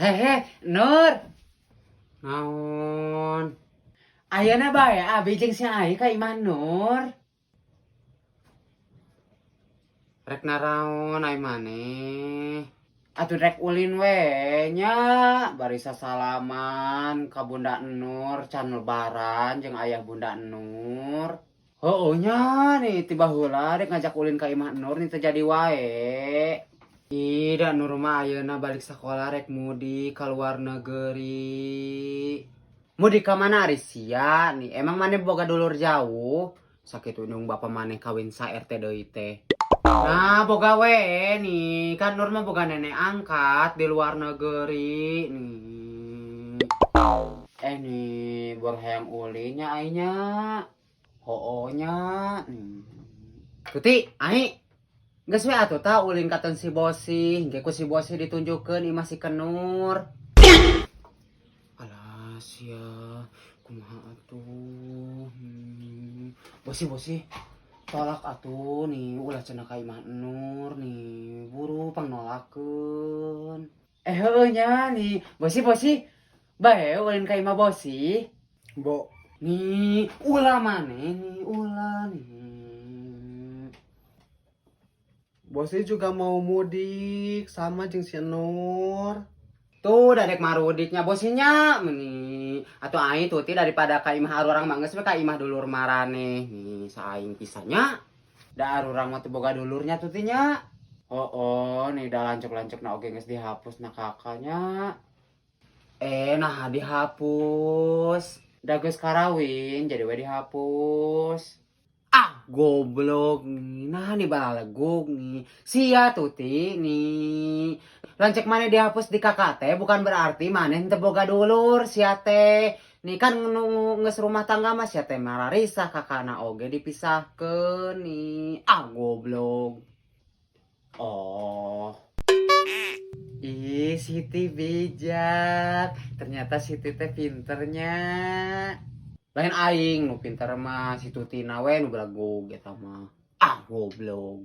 Hehe, Nur. Naon? Ayeuna bae abi jeung si Ai ka imah Nur. Rek naraon ai maneh? Atuh rek ulin we nya, bari sasalaman ka Bunda Nur can lebaran jeung ayah Bunda Nur. Heueuh nya nih, tiba heula rek ngajak ulin ka imah Nur nih teu jadi wae. Ih, da Nur mah ayeuna balik sekolah rek mudik ka luar negeri. Mudik ka mana ari sia nih? Emang maneh boga dulur jauh? Sakitu indung bapa maneh kawin sa RT deui teh. Nah, boga we nih, kan Nur mah boga nenek angkat di luar negeri nih. Eh nih, bor hayang ulinnya ainya. Hooh nya nih. Tuti, ai. Geus we atuh ta ulin katen si Bosi, engke ku si Bosi ditunjukkeun imah si Kenur. Alah sia, kumaha atuh? Bosi, Bosi. Tolak atuh nih, ulah cenah ka imah Nur nih, buru pangnolakeun. Eh heueuh nya nih, Bosi, Bosi. Bae ulin ka imah Bosi. Bo. Nih, ulah maneh nih, ulah nih. Bosi juga mau mudik sama jeung si Nur. Tuh dadek marudiknya bosinya meni. Atuh aing tuti daripada ka imah arurang mah geus we ka imah dulur maraneh nih saing pisannya. Da arurang mah teu boga dulurnya tutinya. Oh, nih da lancuk-lancuk na oge geus dihapus na kakaknya. Eh, nah dihapus. Da geus karawin jadi we dihapus. Ah, goblok nih. Nah, nih balegug nih. Sia tuti nih. Lancek maneh dihapus di KK teh bukan berarti maneh teu boga dulur sia teh. Nih kan nu geus rumah tangga mah sia teh mararisah kakana oge dipisahkeun nih. Ah, goblok. Oh. Ih, Siti bijak. Ternyata Siti teh pinternya. Lain aing nu pinter mah si Tutina we nu belegug eta mah. Ah, goblok.